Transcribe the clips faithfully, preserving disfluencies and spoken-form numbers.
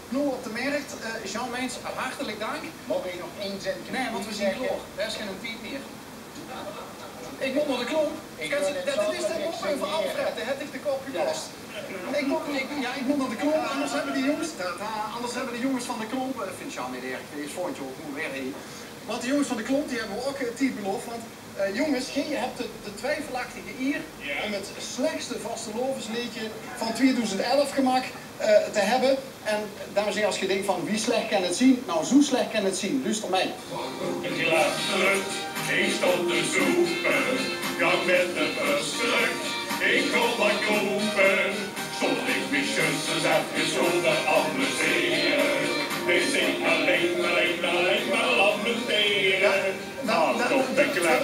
Noe op de mert, eh, Jean Meens, hartelik dank. Maag ich nog ein zin? Nae, want we zien klaor. D'r is geine tied mier. Ich mót nao de klomp. Kins se, det is de mop van Alfred, dae haet dich de kop gekos. Ich mót, ich, jao, ich mót nao de klomp, anders höbbe die jónges, tada, anders höbbe die jónges van de klomp, eh, vindt Jean neet erg, is volgend jaor ouch weer hie. Want de jónges van de klomp, die höbbe we ouch, eh, tied beloof, want Eh, jónges, geer höbt de, de twiefelachtege ier óm 't slechste vastelaovesleedje van twieëdoezend elf gemaak, eh, te höbbe. En dames en hiere, es geer dink van, wie slech kan 't zien? Nou, zoe slech kan 't zien. Luuster mei. Glaas terug, ich stóng te zoepe, gaon mit de bus terug. Ich gaon wat koupe, stóng ich mich zjus ins efkes te amusere. Bis ich allein, allein, allein mer lamentere. Nou, nou, nou,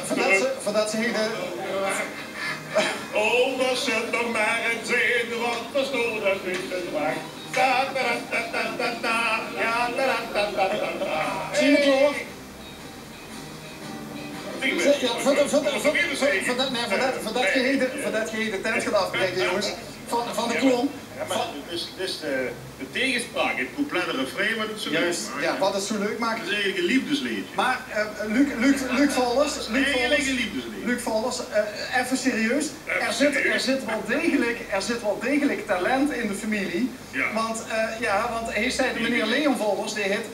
voordat ze, voordat ze heden... Oh, dat zit nog maar eens in, wat verstoord is niet te dwang. Ta, ta, ta, ta, ta, ta. Ja, ta, ta, ta, ta, ta, ta. Zien we klaor? Zèk, ja, voordat, voordat, voordat, voordat, nee, voordat, voordat je heden, voordat je heden de tent gaat afbreken, jongens, van, van de klomp. Ja, maar dit is, dit is de, de tegenspraak, het couplet en refrein, wat het zo leuk maakt. Juist, ja, wat het zo leuk maakt. Het is eigenlijk een liefdesleedje. Maar, eh, Luc, Luc, Luc Vollers, Luc Vollers, Luc Vollers, eh, effe serieus. Er zit, er zit wel degelijk, er zit wel degelijk talent in de familie. Ja. Want, eh, ja, want hij zei, meneer Leon Vollers, die heeft,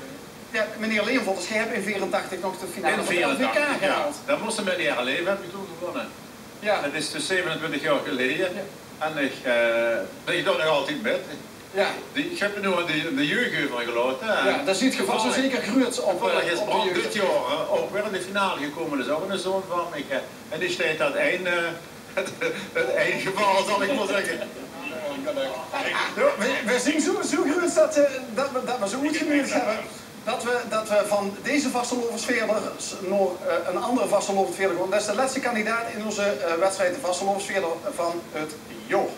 ja, meneer Leon Vollers, jij hebt in veerentachtig nog de finale van de L V K gehaald. In veerentachtig, ja. Daar moesten we met Jaren Leven, heb ik toen gewonnen. Ja. Dat is dus zevenentwintig jaar geleden. Ja. En ik, eh, ik doe nog altijd met. Ja. Die, ik heb er nu aan de, de jeugd overgelaten. Ja, daar zit je vast en zeker gruuts op, eh, op de jeugd. Toevallig is Bram dit jaar, eh, ook weer in de finale gekomen. Dat is ook een zoon van me. Ik, eh, en die staat dat één, eh, het, het één geval, zal ik maar zeggen. Ja, we, we zien zo, zo gruuts dat, eh, dat we, dat we zo goed gemeend hebben. Dat we, dat we van deze vastelaovesveerder s-, naar, eh, een andere vastelaovesveerder gaan. Dat is de laatste kandidaat in onze, eh, wedstrijd, de vastelaovesveerder van het jaar.